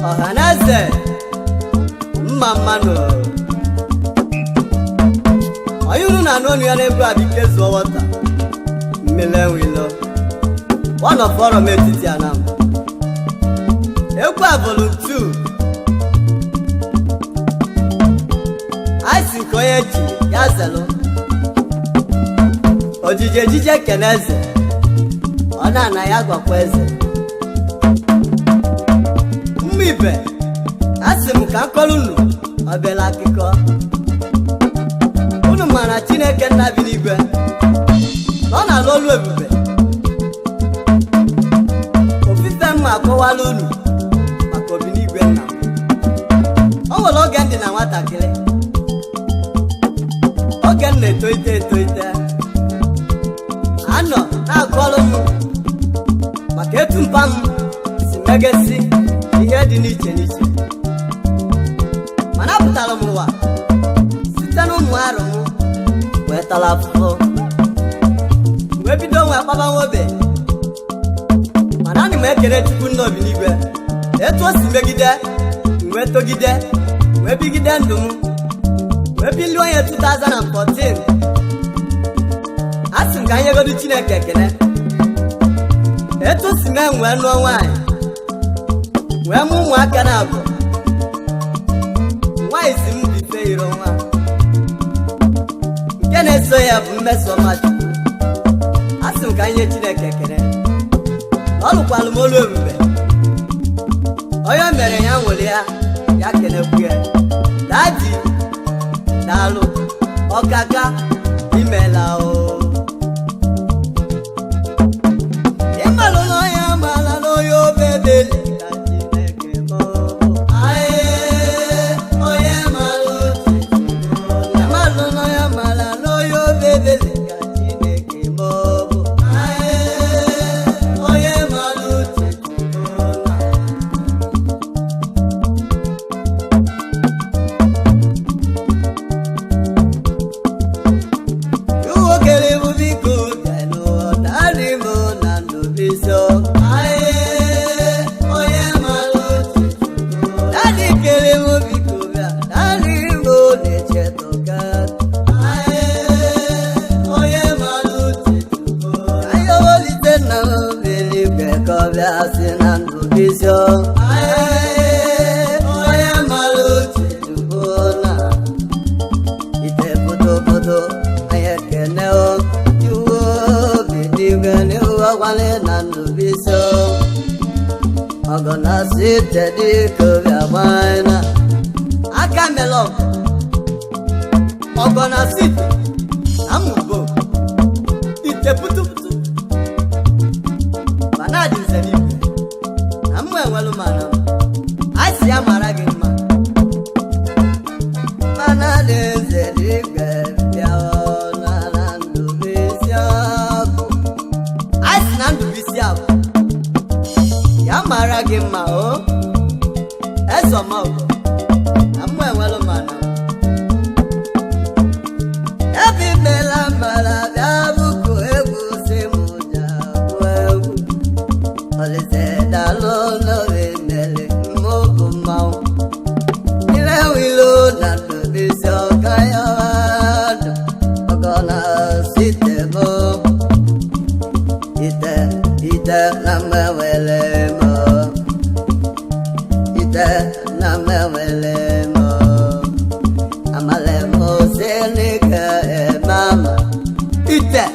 Ọhaneze, mma mmanụ onye unu na-anụ ọnụ ya n'egwu abike zụọ wọta mmele nwilo one of ọrọ m etiti anam. Egwu a volume 2 anyị si nke onye ji ya zelụ ojije ejije kene eze ọ na-ana ya gwakwa eze mma ibe. Asị m ka nkọrọ unu ọbịala akụkọ unu mara Chineke nna bi n'igwe na ọ na-alụ ọlụ ebube. Ofufe mma akọwala unu maka obinigwe nna m. O nwere oge m dị na nwatakịrị, oge m na-etolite etolite, anọ na-akọrọ m maka etu mpa m si megesi ihe dị n'iche n'iche, mana apụtara m ụwa site n'ụmụ arụ m wee tara afụfụ, wee bido nwee kpaba nwobe. Mana ana m ekele Chukwu nna obinigwe etu o si megide m wee togide wee bigide ndụ m wee bilie onye 2014. A sị m ka anyị nyegodu Chineke ekele etu o si mee m wee nụọ nwaanyị, wee mụ ụmụaka na abụ. Nwaanyị si m bife iro nwa nke na-eso ya bụ mmeso ọma Chukwu. A sị m ka anyị nye Chineke ekele na ọ lụkwalụ m olu ebube. Onye o mere ya nwere ya, ya kelekwu ya. Daddy, daalụ, ọkaka imela o. Ịmalụ na onye amala na onye obebeli ka Chineke mụ. Ae, onye malụ uche. Ịmalụ na onye amala na onye obebeli ka Chineke mụ. Ae, onye malụ uche Chukwu na. Nwoke bụ biko bịa n'ụwa narị m na ndụbisi. Ae, onye malụ uche Chukwu. Daddy kere m, biko bịa narị m na-echetụka. Ae, onye malụ uche Chukwu. Anyị ewelite nna m eluigwe ka ọ bịa si na ndụbisi. Ae, onye malụ uche Chukwu na ite bodobodo. Anyị ekene o iwu obi n'igwe n'ihu ọgwale na ndụbisi ọgọ na site dịka obi agbanyena aka mele ọgụ ọgọ na site na mmubo ite putuputu mana dị nze n'igwe na mmụ enwelu mana a sị ya mara gị mma mana dị nze n'igwe bịa na na ndụbisi ọkụ. A sị na ndụbisi abụ ya mara gị mma o ezọmọgụ na mmụ enwelu mana ebe imela mara bịa bụkụ egwu si m ja bụ egwu Olise dalụ n'oge mere mmụ bụ mmanwụ ile wilo na ndụbisi ọka ya ndụ ọgọ na site mụ ite ite na mmewele mụ ite na mmewele mụ amale mụ si n'ike emama ite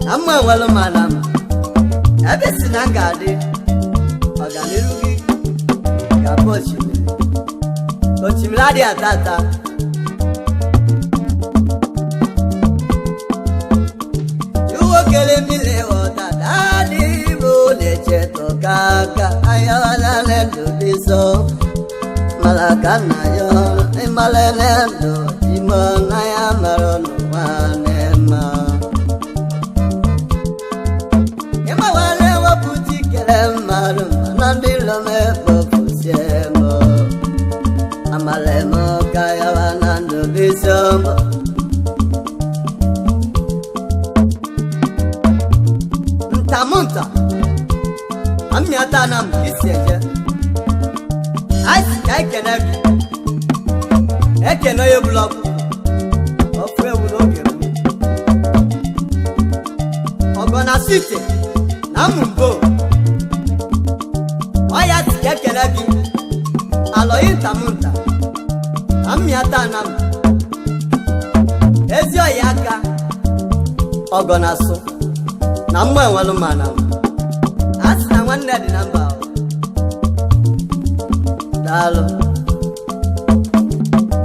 na mmewele mana m ebe si na m ga-adị ọganiru gị ga-abụ osimiri. Osimiri adịghị ata ata. Iwokele mmiri ghọta dadị bụ na-echetụ ka aka ayọlale ndụbiso malaka nna ya ịmalele ndụ ime na ya mara n'ụwa n'ema ịmawale wepụta ikele mmadụ mana ndị lomekpofusie m amalem ka yawa na ndụbiso. Ntamụnta amịata na m isi eje. Anyị si ka anyị kene gị, ekene onye bụla ọkụkọ ọfụ ewu n'oge gboo. Ọgọ na site na mmụmbo ọya si ka ekele gị. Alọghị ntamụnta amịata na m ezi ọya aka ọgọ na asụ na mgbe enwelụ mana m a sị na nwanne dị na mba o. Daalụ.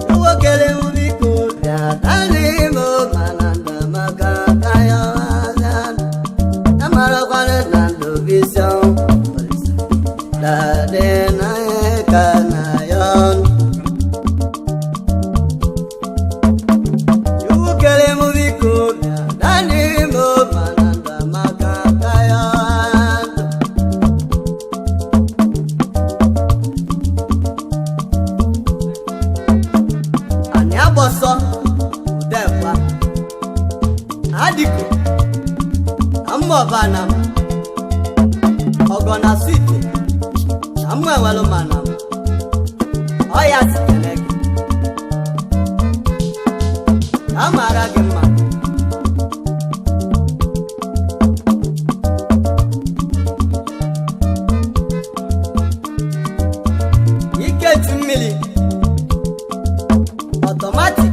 Nwokele m, biko bịa daalụ m, mana ndamaka ka ya ọha amarakwana na ndụ bisi dadị na ka na ya ọnụ. Chukwu kere m, biko bịa daalụ m, mana ndamaka ka ya ọha. Anyị agbọsọ udekwa adịko na mma ọba na m ọgọ na swite na mma enwelụ mana m ọya sitere gị ka a mara gị mma. Iketu mmiri automatic,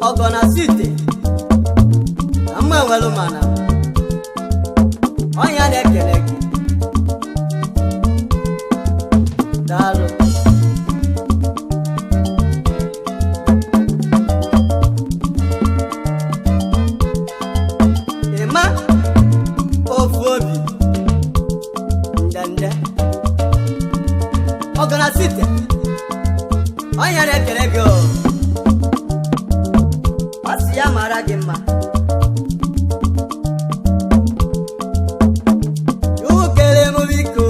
ọgọ na site na mma enwelụ mana ọnya na-ekele gị. Daalụ. Ịma ofu obi ndende ọgọ na site ọnya na-ekele gị o. Ọ sị ya mara gị mma. Chukwu kere m, biko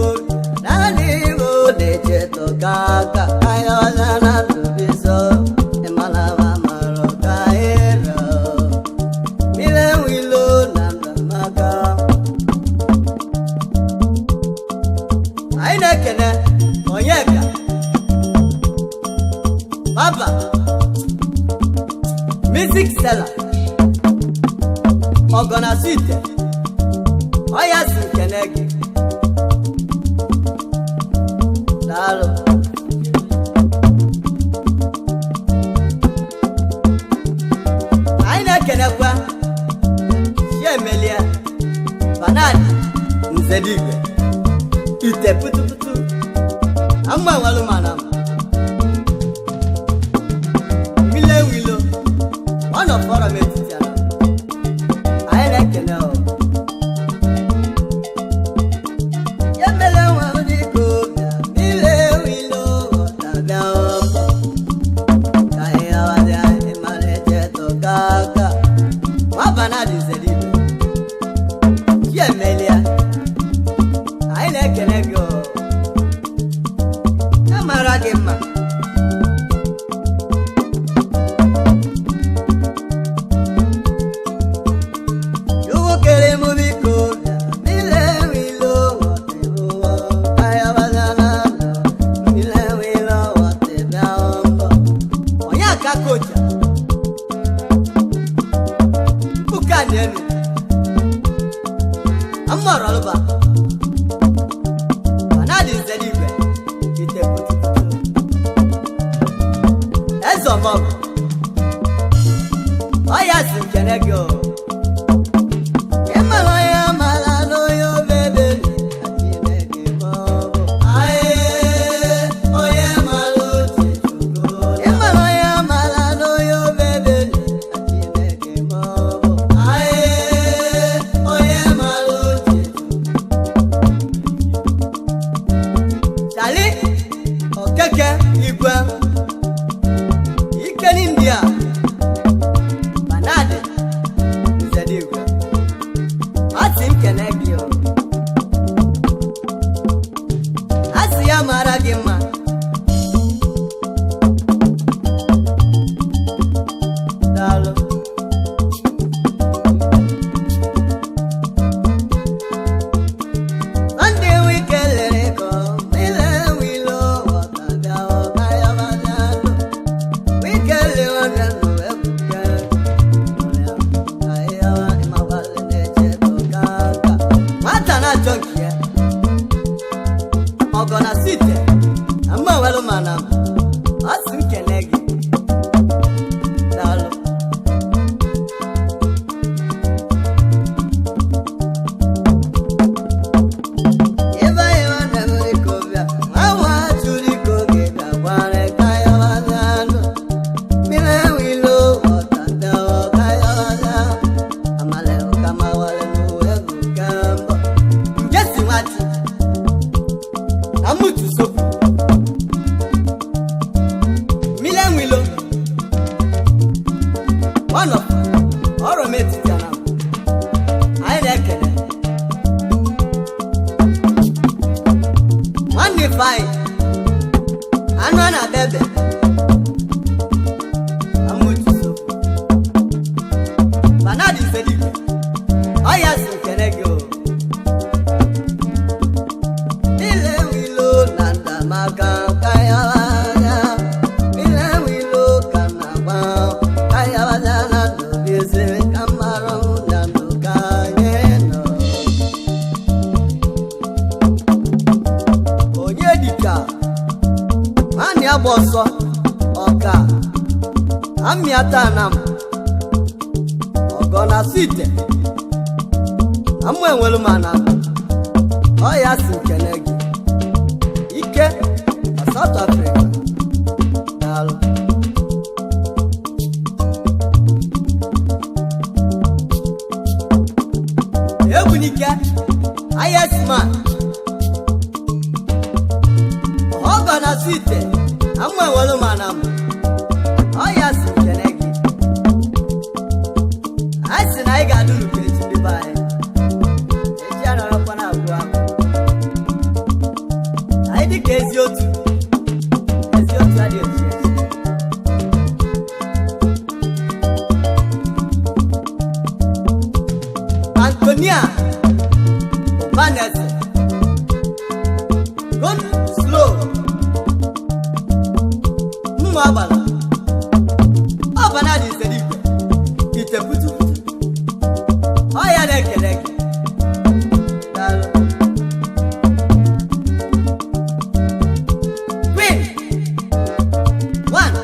naanị m na-echetụ ka aka anya ọza na ndụbiso ịmara ma mara ka ịrọ mmiri enwilo na ndamaka. Anyị na-ekene Onyeka Baba Music Seller, ọgọ na site ọya si nkene gị. Daalụ. Anyị na-ekenekwa Chiemelie Banadi Nzedigwe ite putuputu na mma nwelụ mana mmiri ewilo ọ nọ fọrọ m etiti ala. Anyị na-ekene o Yemele nwa biko bịa mmiri ewilo ọtabịa ọkọ ka ihe ọbịa ịmara echetụ ka aka nwa Banadi Nzedigwe. Chiemelie, anyị na-ekele gị o, ya mara gị mma. Chukwu kere m, biko bịa mmiri ewilo ọtịbụọ ayabazana mmiri ewilo ọtịbịa mbọ onye aka kocha mkpuka na elu amọrọlụba Banadi Nzeligwe ite putuputu eze ọmọgụ ọya si nkene gị o. Ịmara onye amala n'onye obebe na Chineke ma ọ bụ onye mara uche Chukwu. Ịmara onye amala n'onye obebe na Chineke ma ọ bụ onye mara uche Chukwu. Chali Okeke Igwe ike One of ọrụ m etiti na anyị na-ekele nwanne Ifeanyị anụ a na-abịa ebe amutuso Bernard Ifedigwe ọ ya si nkene gị o. Ile wilo na ndamaka kayawaya, ile wilo ka na-agba kayawaya na ndobieze ka mmarụ na ndụ ka anyị nọ. Onye dịka nwanne ya gba ọsọ ọka amịata na m ọgọ na site amụ enwelu mana ọ ya si nkene gị ike na South Africa. Daalụ. Egbunike IS man ọgọ na site amụ enwelu mana m ọ ya si nkene gị. Anyị sị na anyị ga-adụ ka echi, ndị be anyị. Echi anọrọkwa na agwụ ahụ anyị dịka ezi otu ezi otu adịghị echi echi. Antonia Ụbanese, go slow, mma agbala ọbana dị iserigwe ite putuputu ọ ya na-ekele gị. Daalụ. Queen one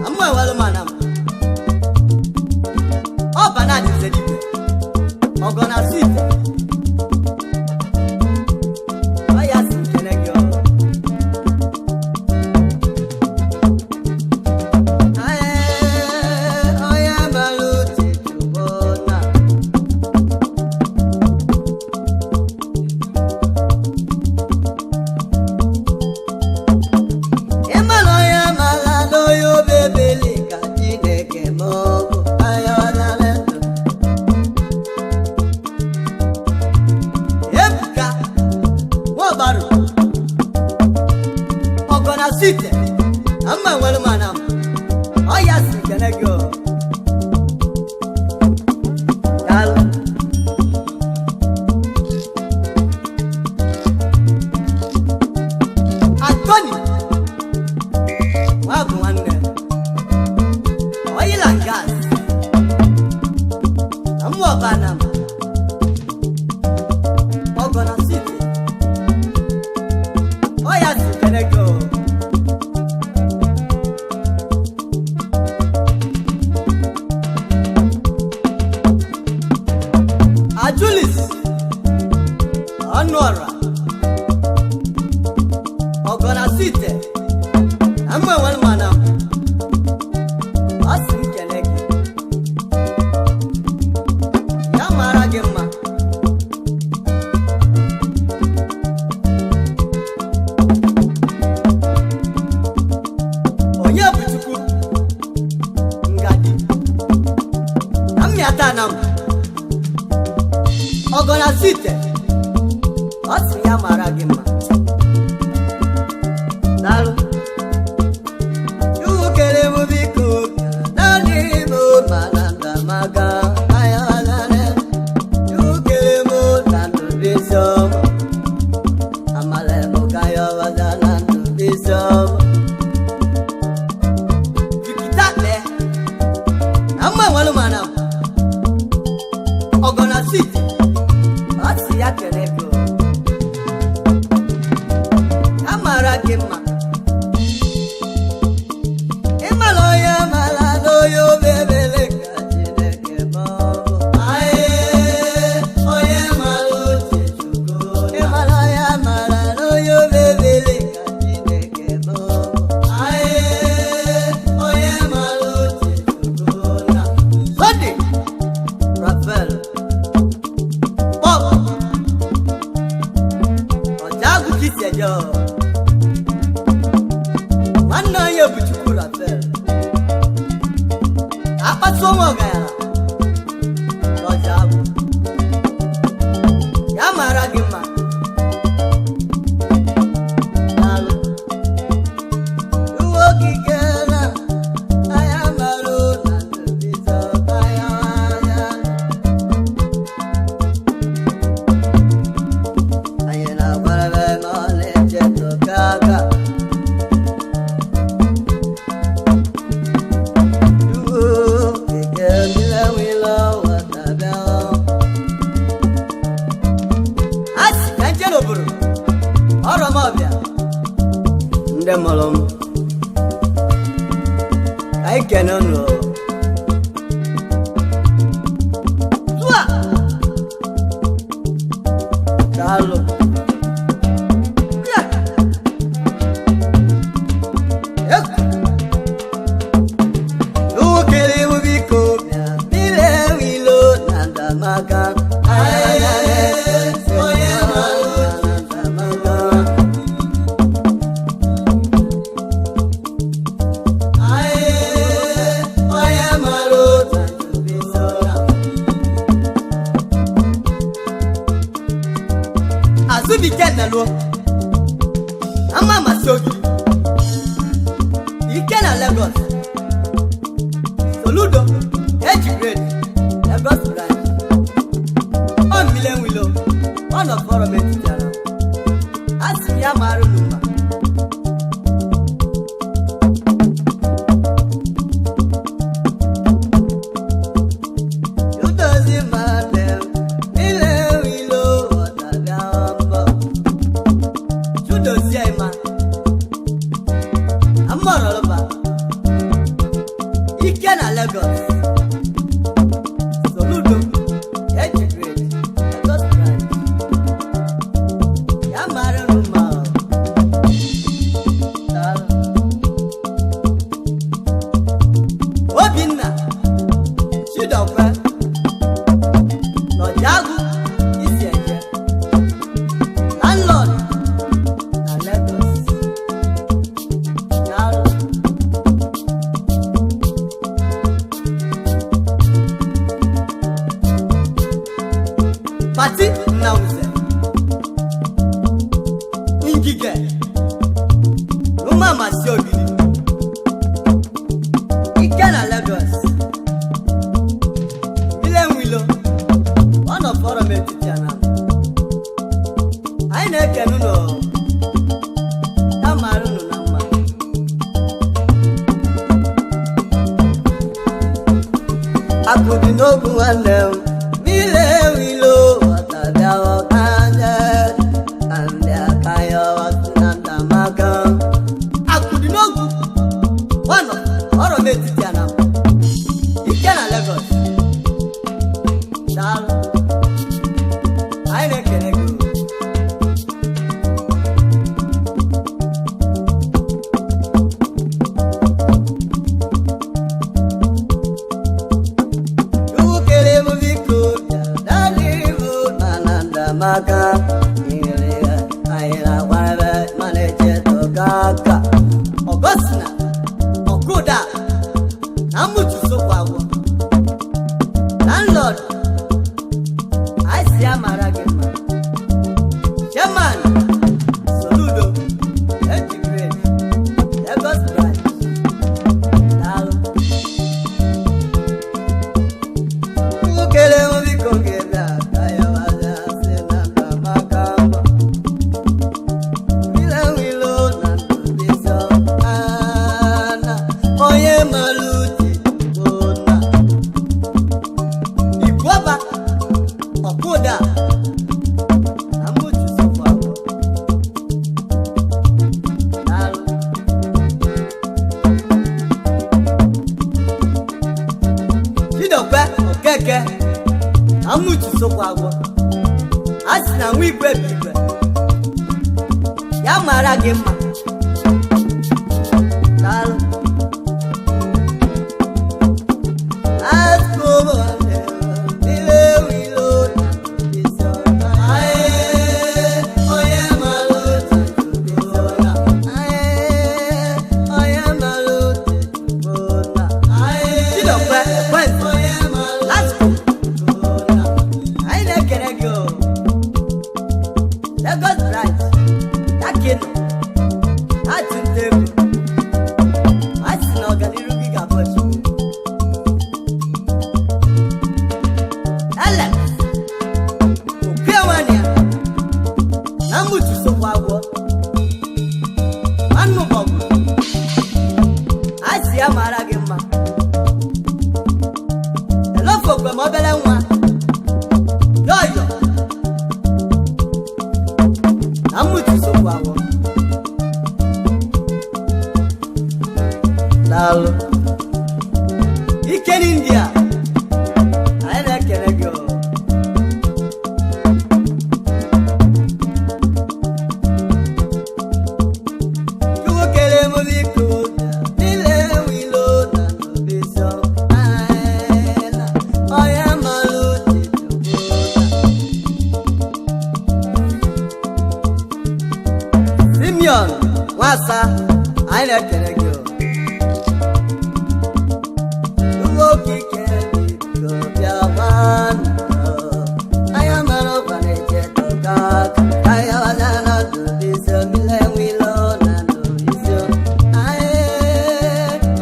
amụ ewelu mana m ọbana dị iserigwe ọgọ na site ọ ya si nkele gị ọ. Onye mara uche Chukwu na ịmara onye mara n'onye obebeli ka Chineke ma ọ bụ anya ọdara ndụ. Ebuka Nwaọgbaru ọgọ na site ama nwere mana m ọ ya si kene gị o. Daalụ. Anthony nwa bụ nwanne oil and gas na mmụọba na m ọgọ na site ọ ya si kene gị o. Ajulis Ọnụọra ọgọ na site na mgbe enwere mana m ọ sị m kele gị, ya mara gị mma. Onye bụ Chukwu ngadi na mmịata na m ọgọ na site ọ sị ya mara gị mma. Daalụ. Chukwu kere m, biko naanị m mana ndamaga anya. Chukwu kere m na ndụ dị ọma amala m ka ya ọbaza na ndụ dị ọma. Vikita kpee na mma enwelu mana ọgọ na site ọ sị ya kele gị o. Ya mara gị mma. Ịmara onye mara n'onye obebele ka Chineke ma ọ bụ Anyị, onye mara uche Chukwu. Ịmara onye mara n'onye obebele ka Chineke ma ọ bụ Anyị, onye mara uche Chukwu na Sunday Rafael Bob Ọjagụ Kisi. Nwanne onye bụ Chukwu Rafael. Nọnso nwa ọgayala n'ọja abụ ya mara gị mma. Daalụ. Uwe okike na anya mara na ndụbịta anya anya. Anyị na-agbarebe ma ọ na-echetụ ka aka. A sị ka nje n'obodo ọrọ m ọbịa ndị mụrụ m ka anyị kene unu tua. Daalụ. Ya. Ekwu. Ukele biko bịa bile wilo na ndamaka. Onye mara na ndamaka. Onye mara na ndamaka. Azubike Nnaluo, ama amasị ogidi, ike na Lagos. Soludo, Eji Grade, Lagos Branch. Ọ mmile nwilo, ọ nọ fọrọ m etiti ala. A sị m ya mara unu mma. Udozi mmadụ, mmile nwilo, ọtabịa mbọ. Chudozie ịma. Amọrọlụba. Ike na Lagos. Soludo, Eji Grade, Lagos Branch. Ya mara unu mma o. Daalụ. Obinna Chidokwe Nọjagụ isi eje landlord na Lagos. Daalụ. Pati Nnawuze Ngige Rumamasi Ogidi Ike na Lagos Ile Nwilo ọ nọ fọrọ m etiti ana anyị na-ekene unu ya mara unu na mma. Akụ dị n'ogwu nwanne m mile wilo ọtabịa ọkanje ka ndị aka ya ọtụ na ndamaka. Akụ dị n'ogwu nwanọ ọrọ m etiti ana ike na Lagos. Daalụ. Anyị na-ekele gị. Chukwu kere m biko bịa ibu na na ndamaka nyere ya anyị na-akwarebe ma na-echetụka aka Ọgọstina Ọkụda na mmuchu sokwa agwọ landlord anyị si ya mara gị mma. Chairman Soludo Eji Grade, Lagos Branch. Daalụ. Ukele m biko ga-ebịa ka ya wazia sị na ndamaka mbọ. Ile nwilo na ndụbịsọ ana onye mara uche bụ nna. Igwọba ọkụda na mmuchu sokwa agwọ. Daalụ. Chidokwe Okeke na mmuchu sokwa agwọ. A sị na nwa igwe bụ igwe. Ya mara gị mma. Daalụ. Chidokwe Ekwensu. Daalụ. Ike n'India, anyị na-ekele gị o. Chukwu kere m biko niile wilo na ndụbisọ anyị na onye mara uche Chukwu na. Simeon Nwasa, anyị na-ekele gị o. Chukwu okike biko bịa gbanụ anya mara ọkwa na-eche tọka anya wada na ndụbisọ mile nwilo na ndụbisọ anyị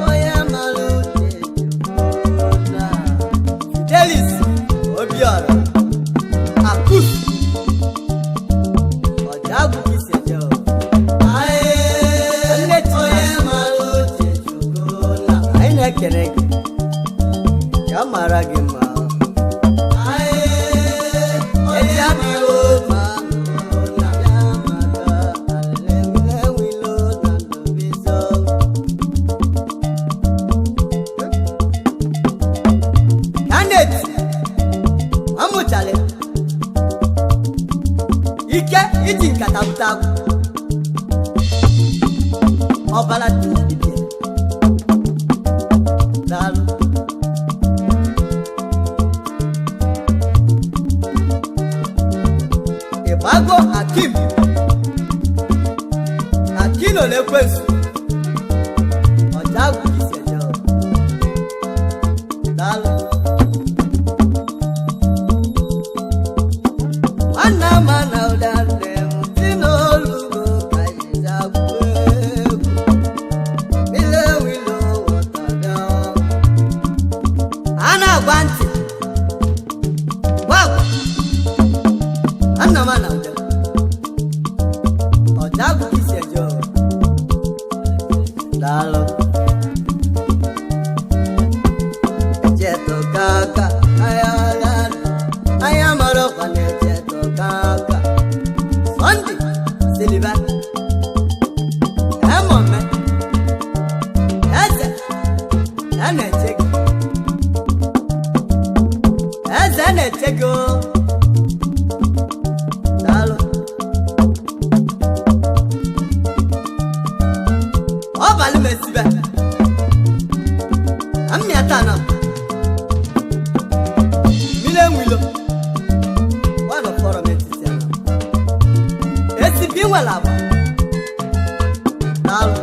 onye mara uche Chukwu na. Fidelis Obiora Akus Ọjagwu Kisejo. Nne anyị na-ekele gị ka ọ mara gị mma. Ezi adịghị mma na ya maka alelewilo na ndụbisọ. Kenneth amụchala ike iji nkata bute agwụ ọbara dibịa. Daalụ. Ịgbago Akim Akino na-ekwensu ọjagwụ iseje. Daalụ. Nwanne ama na ụda nne m si n'olugo ka jizi agwụ egwu mile wilo wọtabịa. A na-agwa ntị gwa agwa nna m na ụda ọjagwụ isi eje o. Daalụ. Echetokaka anya mara ọkwa na-echetokaka. Sọnde Siliva Emome eze a na-eche gị, eze a na-eche gị o. Daalụ. Ọbalị mesibe amịata na mmiri enwilo wanọ fọrọ m etiti ala esibi nwere agba. Daalụ.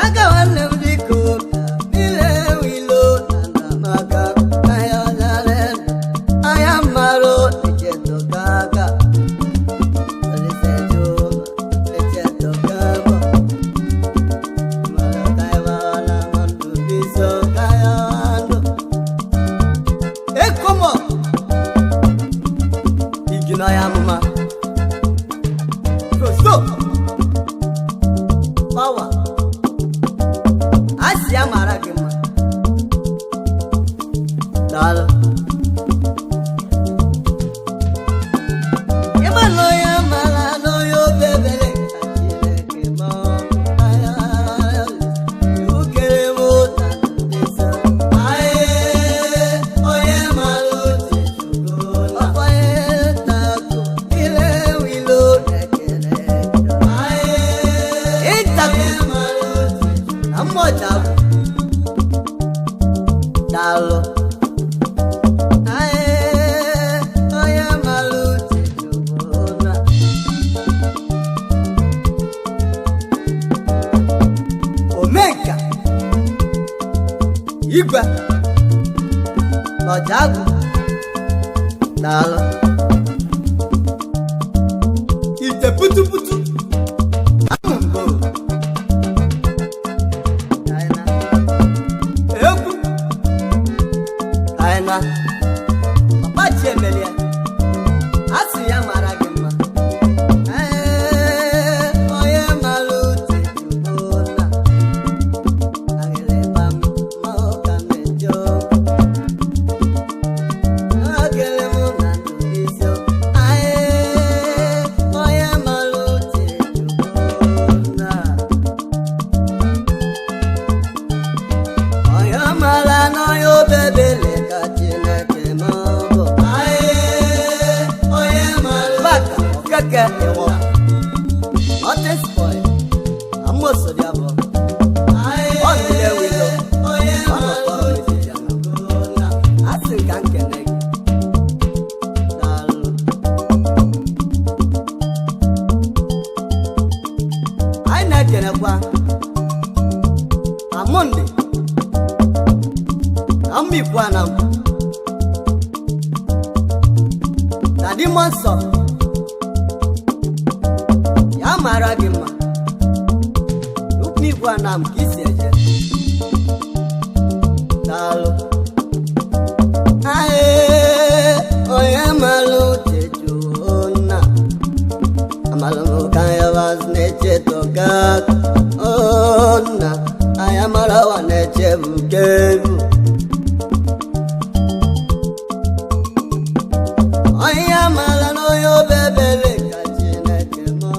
Aka nwanne m dịka ụka mmiri enwilo na ndamaka ahịa ọzara anya mmarụ echetokaka. Ekomo igi n'ọhịa amụma Roso pawa a sị ya mara gị mma. Daalụ. Ịma na onye mara na onye obi ebere ka Chineke mọọ. Iwu kere m ụta ndịsa. Onye mara uche Chukwu na. Ọkwanye ntakụ ile wilo na-ekele. Ịntakụ na mmụọja bụ. Daalụ. Onye mara uche Chukwu na. Omenka igwe n'ọjagụ. Daalụ. Ite putuputu amụ mbụ egwu kaina papa chiemelie a sị ya mara gị mma. Ee, onye mara uche Chukwu na. Onye mara Spoil amosodi abụọ ọ nile wilo ọ nọkọrọ n'etiti ya. Asị m ka m kene gị. Daalụ. Anyị na-ekenekwa Amụndị na Mmikwu Anam na Demon Nsọ ya mara gị mma n'Ukwu Anam ka isi eje. Daalụ. Ae, onye mara uche jụụ nna amalụmụkanyabaz na-echetoka nna anyị marawa na-echebukebu onye amala na onye obebere ka Chineke mụ.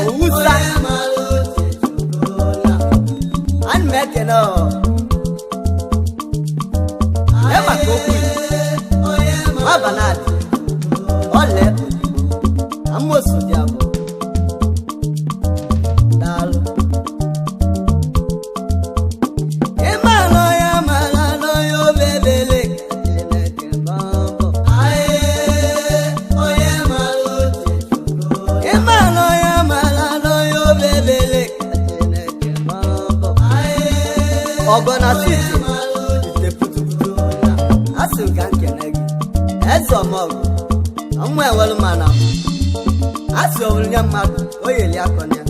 Owusa ana m ekene ọ ee maka okwu nwabanadị ọle odibo amosu dị abụọ. Daalụ. Ịmara onye amara na onye obebere ka Chineke mbọ. Ịmara onye amara na onye obebere ka Chineke mbọ. Ọgọ na siti ite putuputu asị m ka m kene gị eze ọmọgụ na mmụ ewelu mana asị ọ bụrụ nye mmadụ o yeli akọ ya.